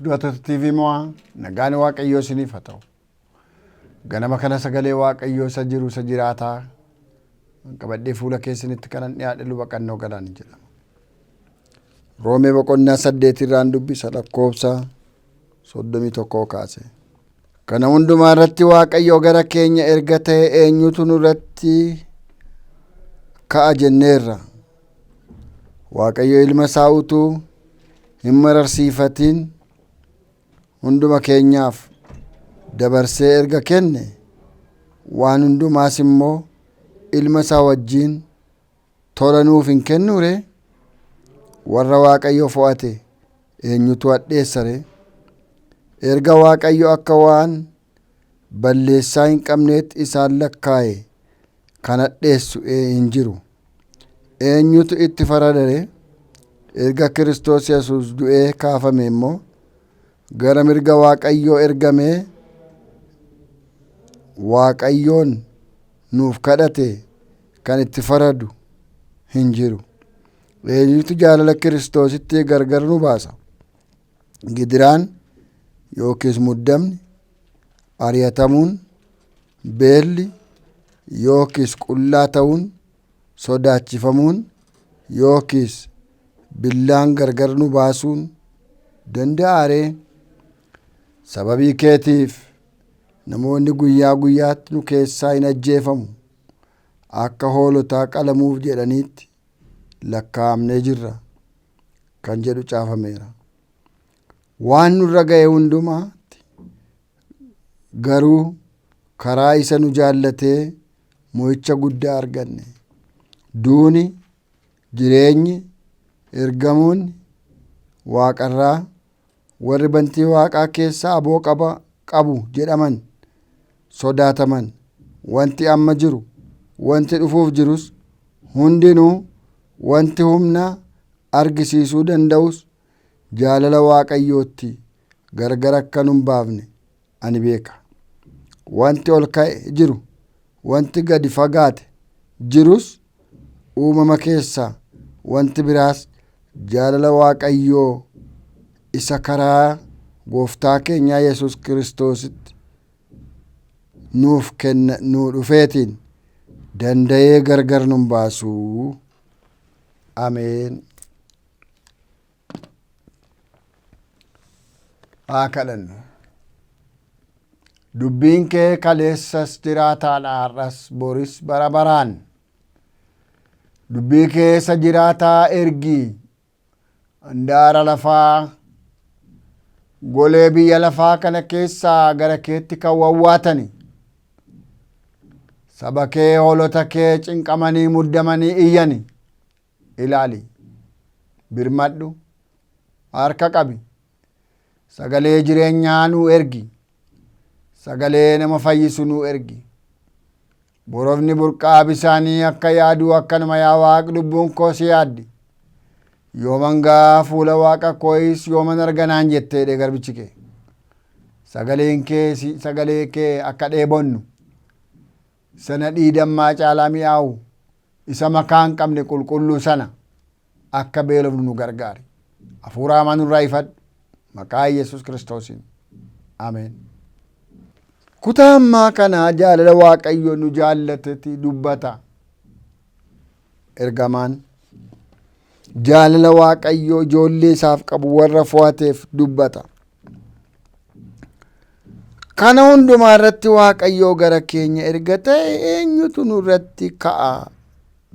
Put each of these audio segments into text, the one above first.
Du'atoota TV mo'aa nagaan Waaqayyoo isiniif haa ta'u. Ganama kana sagalee Waaqayyoo isa jiru isa jiraataa qabadhee fuula keessanitti kanan dhiyaadhe Luba Qannoo Galaan jedhama. Roomee boqonnaa 8 irraan dubbisa lakkoofsa 31 kaase. Kana hundumaa irratti Waaqayyo gara keenya erga ta'e eenyutu nurratti ka'a jenneerra. Waaqayyo ilma isaa utuu hin mararsiifatiin hunduma keenyaaf dabarsee erga kenne, waan hundumaas immoo ilma isaa wajjin tola nuuf hin kennuure? Warra Waaqayyo fo'ate eenyutu hadheessa ree? Erga Waaqayyo akka waan balleessaa hin qabneetti isaan lakkaa'e kan hadheessu hin jiru. Eenyutu itti farada ree? Erga Kiristoos Yesuus du'ee kaafame immoo gara mirga Waaqayyoo ergamee Waaqayyoon nuuf kadhate kan itti faradu hin jiru. Eenyutu jaalala Kiristoositti gargar nu baasa? Gidiraan yookiis muddamni, ari'atamuun, beelli yookiis qullaa ta'uun, sodaachifamuun yookiis billaan gargar nu baasuun danda'aa ree? Sababii keetiif namoonni guyyaa guyyaatti nu keessaa hin ajjeefamu. Akka hoolotaa qalamuuf jedhaniitti lakkaa'amnee jirra kan jedhu caafameera. Waan nurra ga'e hundumaatti garuu karaa isa nu jaallatee mo'icha guddaa arganne. Duuni, jireenyi, ergamoonni waaqarraa warri bantii waaqaa keessa aboo qaba qabu jedhaman sodaataman wanti amma jiru wanti dhufuuf jirus hundinuu wanti humna argisiisuu danda'us jaalala Waaqayyootti gargar akka nun baafne ani beeka. Wanti ol ka'e jiru, wanti gadi fagaate jirus uumama keessaa wanti biraas jaalala Waaqayyoo isa karaa gooftaa keenyaa Yesuus Kiristoositti nuuf kenna nuu dhufeetiin danda'ee gargar nun baasu. Ameen. Haa kadhannu. Dubbiin kee kaleessas jiraataadha har'as boris bara baraan. Dubbii kee isa jiraataa ergi. Handaara lafaa golee biyya lafaa kana keessaa gara keetti kan wawwaatani. Saba kee hoolota kee cinqamanii muddamanii iyyani. Ilaali. Birmadhu. Harka qabi. Sagalee jireenyaa nuu ergi. Sagalee nama fayyisu nuu ergi. Borofni burqaa bisaanii akka yaaduu akkanuma yaa Waaq lubbuun koo si yaaddi. Yooman gaa fuula Waaqa kooyis yooman arganaan jettee jedhe garbichi kee. Sagaleen kee sagalee kee akka dheebonnu sana dhiidammaa caalaa mi'aawu isa makaa hin qabne qulqulluu sana akka beelofnu nu gargaari. Hafuura hamaa nurraa ifadhu. Maqaa Yesuus Kiristoosiin. Ameen. Kutaa ammaa kana jaalala Waaqayyo nu jaallateti dubbata. Ergamaan jaalala Waaqayyo ijoollee isaaf qabu warra fo'ateef dubbata. Kana hundumaa irratti Waaqayyoo gara keenya erga ta'e eenyutu nurratti ka'a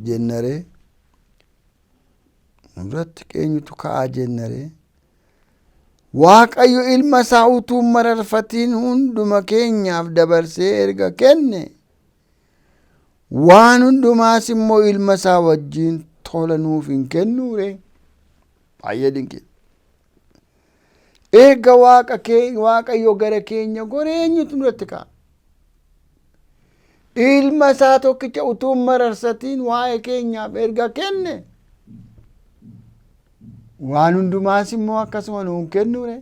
jennaree? Nurratti eenyutu ka'a jennaree? Waaqayyo ilma isaa utuu hin mararfatiin hunduma keenyaaf dabarsee erga kenne waan hundumaas immoo ilma isaa wajjin tola nuuf hin kennuure? Baay'ee dinqiidha. Erga waaqa keenya waaqayyo gara keenya gore eenyutu nurratti ka'a? Ilma isaa tokkicha utuu hin mararsatiin waa'ee keenyaaf erga kenne waan hundumaas immoo akkasuma nuun kennuure.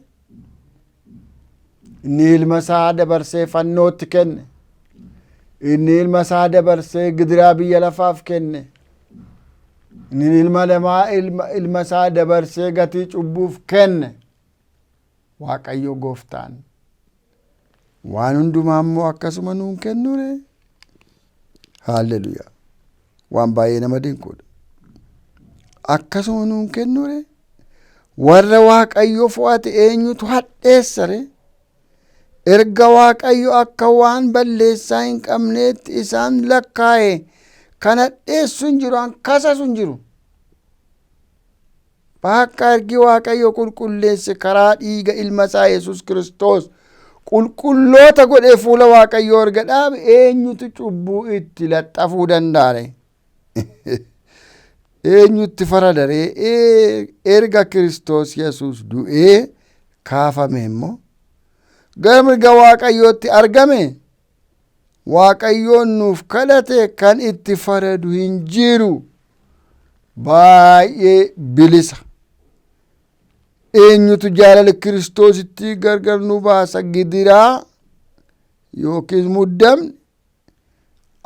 Inni ilma isaa dabarsee fannootti kenne. Inni ilma isaa dabarsee gidiraa biyya lafaaf kenne. Inni ilma namaa ilma isaa dabarsee gatii cubbuuf kenne. Waaqayyo gooftaan waan hundumaa immoo akkasuma nuun kennure. Haalleluuyaa. Waan baay'ee nama dinquudha. Akkasuma nuun kennure. Warra Waaqayyo fo'ate eenyutu hadheessare? Erga Waaqayyo akka waan balleessaa hin qabneetti isaan lakkaa'e, kan hadheessu hin jiru, kan kasasu hin jiru. Bakka ergi Waaqayyo qulqulleesse karaa dhiiga ilma isaa Yesuus Kiristoos qulqulloota godhee fuula Waaqayyoo erga dhaabe, eenyutu cubbuu itti laxxafuu danda'are? Eenyutti faradaree? Erga Kiristoos Yesuus du'ee kaafame immoo gara mirga Waaqayyootti argame, Waaqayyoon nuuf kadhate, kan itti faradu hin jiru. Baay'ee bilisa. Eenyutu jaalala Kiristoositti gargar nu baasa? Gidiraa yookiis muddamni,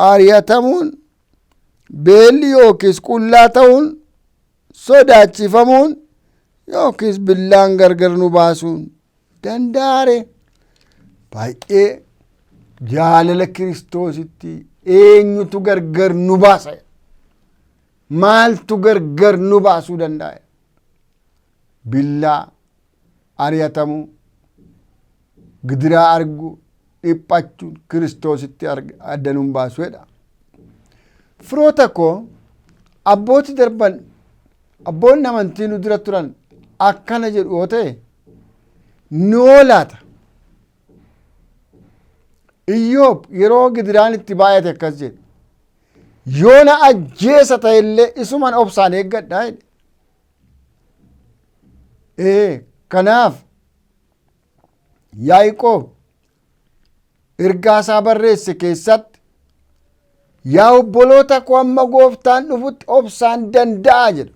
ari'atamuun, beelli yookiis qullaa ta'uun, sodaachifamuun yookiis billaan gargar nu baasuun danda'are? Baay'ee jaalala Kiristoositti eenyutu gargar nu baasa? Maaltu gargar nu baasuu danda'a? Billaa, ari'atamuu, gidiraa arguu, dhiphachuun Kiristoositti adda nun baasu jedha. Firoota koo, abbooti darban, abboonni amantii nu dura turan akkana jedhu yoo ta'e, noo laata? Iyyoob yeroo gidiraan itti baay'ate akkas jedhe: "Yoo na ajjeesa ta'e illee isuman obsaan eeggadha," jedhe. Kanaaf Yaaqoob ergaa isaa barreesse keessatti, "Yaa obboloota koo, amma gooftaan dhufutti obsaan danda'a," jedha.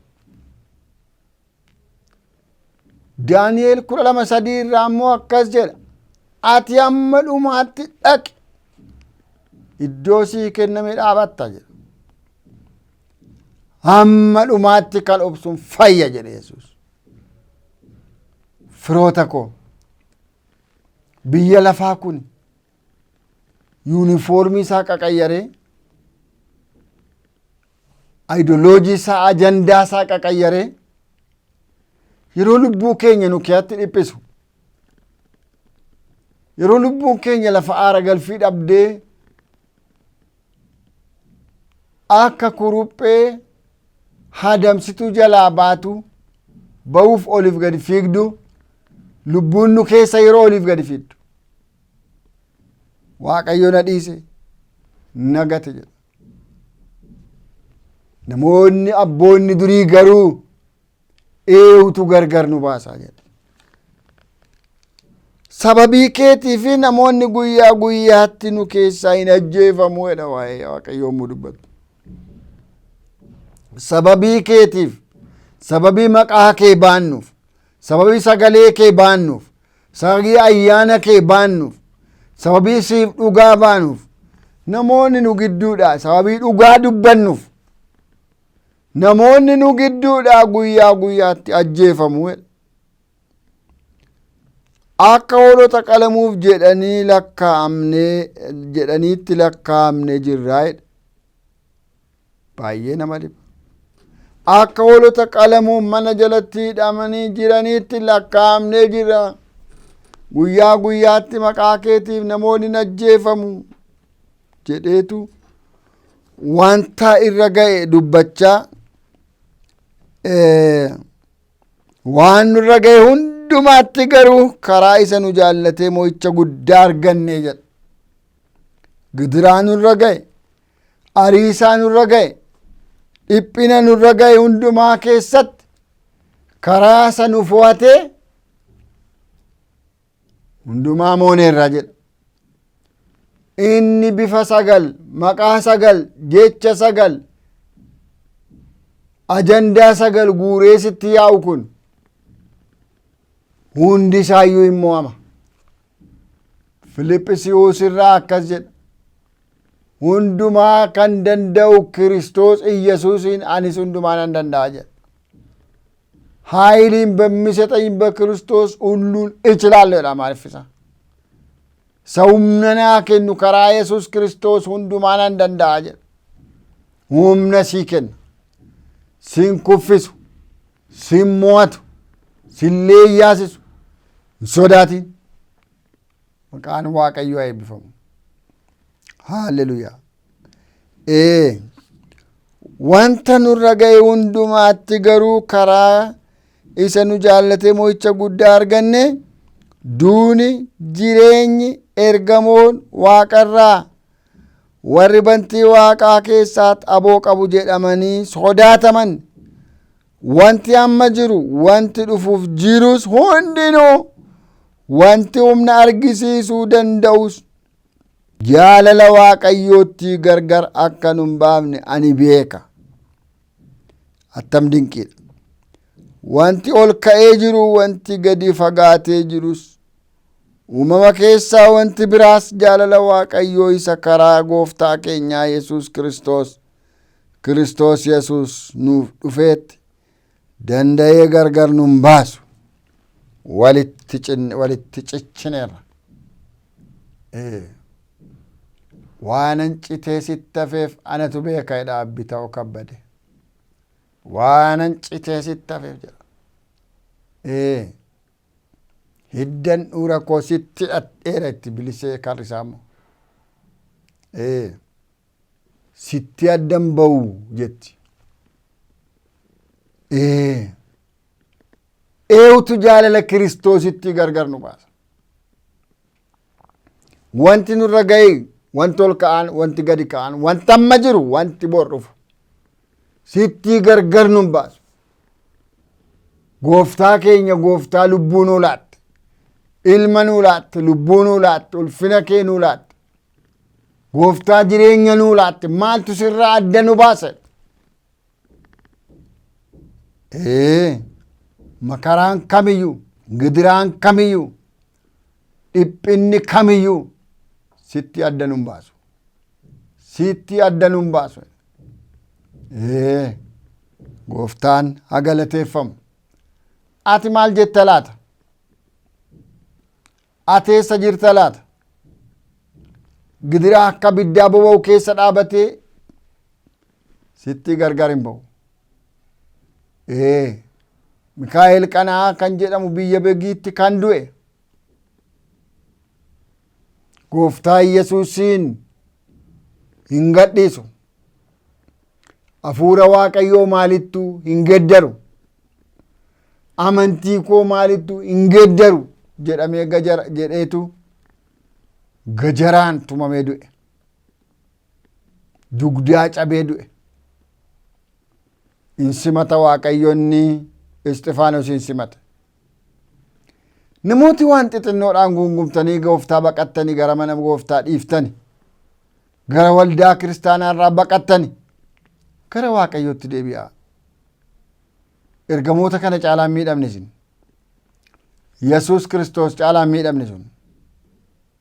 Daani'el 12:3 irraa immoo akkas jedha: "Ati hamma dhumaatti dhaqi, iddoo sii kenname dhaabatta," jedha. Hamma dhumaatti kan obsuun fayya jedhe Yesuus. Firoota koo, biyya lafaa kun yuunifoormii isaa qaqayyaree, aayidoloojii isaa, ajandaa isaa qaqayyaree, yeroo lubbuu keenya nu keessatti dhiphisu, yeroo lubbuun keenya lafa aara galfii dhabdee akka kuruphee hadamsituu jalaa baatu ba'uuf oliif gadi fiigdu, lubbuun nu keessa yeroo oliif gadi fiigdu, "Waaqayyo na dhiise, na gate," jedha. Namoonni abboonni durii garuu, "Eenyutu gargar nu baasaa?" jedha. "Sababii keetii fi namoonni guyyaa guyyaatti nu keessaa hin ajjeefamu," jedha waa'ee Waaqayyoo yommuu dubbatu. Sababii keetiif, sababii maqaa kee baannuuf, sababii sagalee kee baannuuf, sababii ayyaana kee baannuuf, sababii siif dhugaa baanuuf, namoonni nu gidduudha, sababii dhugaa dubbannuuf namoonni nu gidduudha guyyaa guyyaatti ajjeefamu jedha. Akka hoolota qalamuuf jedhanii lakkaa'amnee jedhaniitti lakkaa'amnee jirraa jedha. Baay'ee nama dhiba. Akka hoolota qalamuuf mana jalatti hidhamanii jiraniitti lakkaa'amnee jirra. Guyyaa guyyaatti maqaa keetiif namoonni hin ajjeefamu jedheetu wanta irra ga'e dubbachaa, waan nurra ga'e hundumaatti garuu karaa isa nu jaallatee mo'icha guddaa arganne jedha. Gidiraa nurra ga'e, ariisaa nurra ga'e, dhiphina nurra ga'e hundumaa keessatti karaa isa nu fo'atee hundumaa mooneerra jedha. Inni bifa sagal, maqaa sagal, jecha sagal, ajandaa sagal guuree sitti yaa'u kun hundi isaayyuu hin mo'ama. Filiphisiyoos irraa akkas jedha. Hundumaa kan danda'u Kiristoos Iyyasuusiin anis hundumaa nan danda'a jedha. ኃይልን በሚሰጠኝ በክርስቶስ ሁሉን እችላለሁ ይላል Amaariffisa. Isa humna naa kennu karaa Yesuus Kiristoos hundumaa nan danda'a jedha. Humna sii kenna. Sin kuffisu, sin mo'atu, sin leeyyaasisu. Hin sodaatin. Maqaan Waaqayyoo haa eebbifamu. Haalleluuyaa. Wanta nurra ga'e hundumaatti garuu karaa isa nu jaallatee mo'icha guddaa arganne, duuni, jireenyi, ergamoon waaqarraa, warri bantii waaqaa keessaatti aboo qabu jedhamanii sodaataman, wanti amma jiru, wanti dhufuuf jirus hundinuu, wanti humna argisiisuu danda'us jaalala Waaqayyootti gargar akka nun baafne ani beeka. Attam dinqiidha! Wanti ol ka'ee jiru, wanti gadi fagaatee jirus, uumama keessaa wanti biraas jaalala Waaqayyoo isa karaa gooftaa keenyaa Yesus Kiristoos, Kiristoos Yesus nuuf dhufeetti danda'ee gargar nun baasu. Walitti cichineerra. Waanan citee sitti hafeef anatu beeka jedha Abbita'u Kabbade. Waanan citee sitti hafeef jedha. Hiddan dhuura koo sitti hidhadheera itti bilisee karrisaa immoo. Sitti addan ba'u jetti. Eenyutu jaalala Kiristoositti gargar nu baasa? Wanti nurra ga'e, wanti ol ka'an, wanti gadi ka'an, wanti amma jiru, wanti bor dhufu sitti gargar nu baasu. Gooftaa keenya, gooftaa lubbuu nuu laatte, ilma nuu laatte, lubbuu nuu laatte, ulfina kee nuu laatte, gooftaa jireenya nuu laatte, maaltu sirraa adda nu baasa? Makaraan kamiyyuu, gidiraan kamiyyuu, dhiphinni kamiyyuu sitti adda nun baasu. Sitti adda nun baasu. Gooftaan haa galateeffamu. Ati maal jetta laata? Ati eessa jirta laata? Gidiraa akka abiddaa boba'u keessa dhaabatee sitti gargar hin ba'u. Mikaa'el Qana'aa kan jedhamu biyya Begiitti kan du'e, gooftaa Yesuusiin hin gadhiisu. Hafuura Waaqayyoo maalittuu hin geddaru. Amantii koo maalittuu hin geddaru jedhamee gajara jedheetu gajaraan tumamee du'e. Dugdaa cabee du'e. In simata Waaqayyoonni Isxifaanos in simata. Namooti waan xixinnoodhaan guungumtanii gooftaa baqattanii, gara mana gooftaa dhiiftani, gara waldaa kiristaanaa irraa baqattani, gara Waaqayyootti deebi'aa. Ergamoota kana caalaan miidhamne isin. Yesuus Kiristoos caalaan miidhamne sun.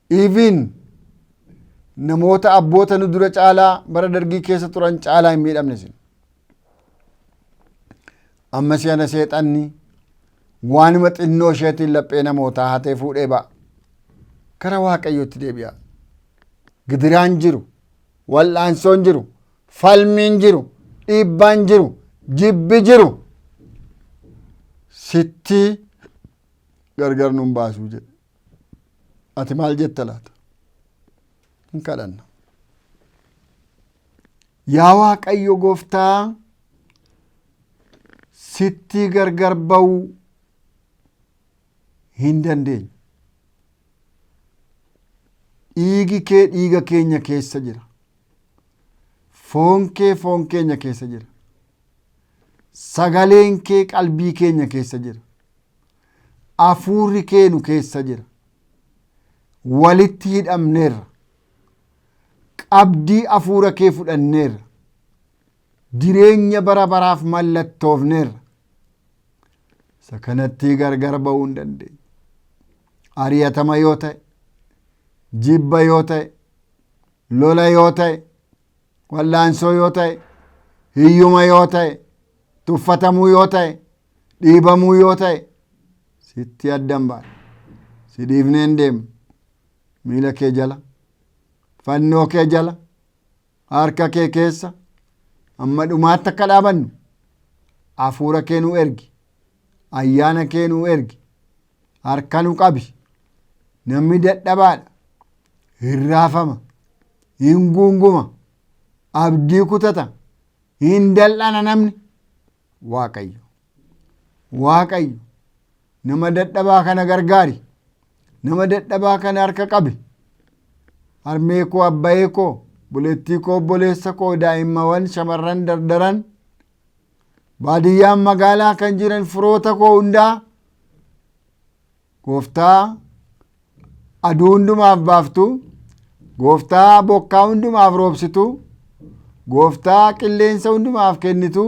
Even namoota abboota nu dura caalaa bara Dargii keessa turan caalaa hin miidhamne isin. Amma si'ana seexanni waanuma xinnoo isheetiin laphee namootaa hatee fuudhee ba'a. Gara Waaqayyootti deebi'a. Gidiraan jiru, wal'aansoon jiru, falmiin jiru, dhiibbaan jiru, jibbi jiru. Sitti gargar nun baasuu jedhe. Ati maal jetta laata? Hin kadhanna. Yaa Waaqayyo gooftaa, sitti gargar ba'uu hin dandeenyu. Dhiigi kee dhiiga keenya keessa jira. Foon kee foon keenya keessa jira. Sagaleen kee qalbii keenya keessa jira. Hafuurri kee nu keessa jira. Walitti hidhamneerra. Qabdii hafuura kee fudhanneerra. Jireenya bara baraaf mallattoofneerra. Isa kanatti gargar ba'uu hin dandeenyu. Ari'atama yoo ta'e, Jibba yoo ta'e, lola yoo ta'e, wallaansoo yoo ta'e, hiyyuma yoo ta'e, tuffatamuu yoo ta'e, dhiibamuu yoo ta'e, sitti addan baana. Si dhiifnee hin deemnu. Miila kee jala, fannoo kee jala, harka kee keessa amma dhumaatti akka dhaabannu hafuura kee nuu ergi, ayyaana kee nuu ergi, harka nu qabi. Namni dadhabaadha, hin raafama, hin guunguma, abdii kutata, hin dal'ana namni. Waaqayyo, Waaqayyo nama dadhabaa kana gargaari, nama dadhabaa kana harka qabi. Harmee koo, abbayee koo, obboleettii koo, obboleessa koo, daa'imman, shamarran, dardaran, baadiyyaan magaalaa kan jiran firoota koo hundaa, Gooftaa aduu hundumaaf baaftu, Gooftaa bokkaa hundumaaf roobsitu, Gooftaa qilleensa hundumaaf kennitu,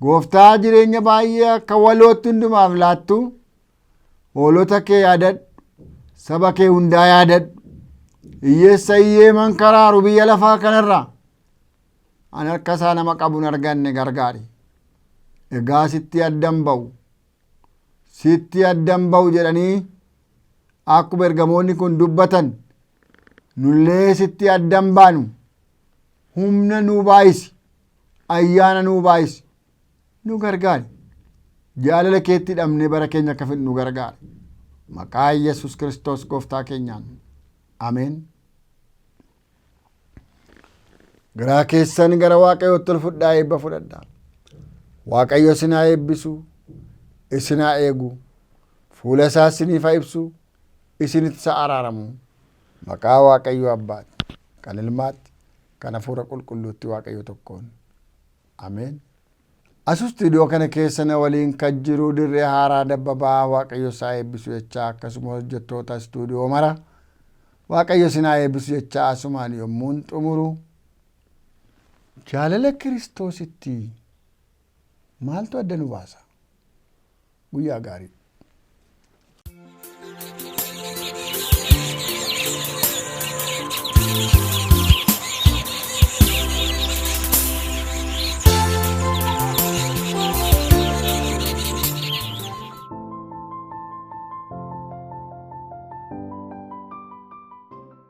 Gooftaa jireenya baay'ee akka walootti hundumaaf laattu, hoolota kee yaadadhu, saba kee hundaa yaadadhu. Hiyyeessa hiyyeeman karaaru biyya lafaa kanarraa an harka isaa nama qabu hin arganne gargaari. Egaa sitti addan ba'u, sitti addan ba'u jedhanii akkuma ergamoonni kun dubbatan, nullee sitti addan baanu. Humna nuu baay'isi, ayyaana nuu baay'isi, nu gargaari. Jaalala keetti hidhamnee bara keenya akka fidnu nu gargaari. Maqaa Yesus Kiristoos gooftaa keenyaan. Ameen. Garaa keessan gara Waaqayyootti ol fudhaa, eebba fudhadhaa. Waaqayyo isin haa eebbisu, isin haa eegu, fuula isaa isiniif haa ibsu, isinitti isa araaramu. Maqaa Waaqayyo Abbaatti, kan Ilmaatti, kan Hafuura Qulqulluutti Waaqayyo tokkoon. Ameen. Asu istuudiyoo kana keessa na waliin kan jiru Dirree Haaraa Dabbabaa, Waaqayyo isaa eebbisu jechaa, akkasuma hojjettoota istuudiyoo mara Waaqayyo isin haa eebbisu jechaa, asumaan yommuun xumuru, jaalala Kiristoositti maaltu adda nu baasa? Guyyaa gaarii.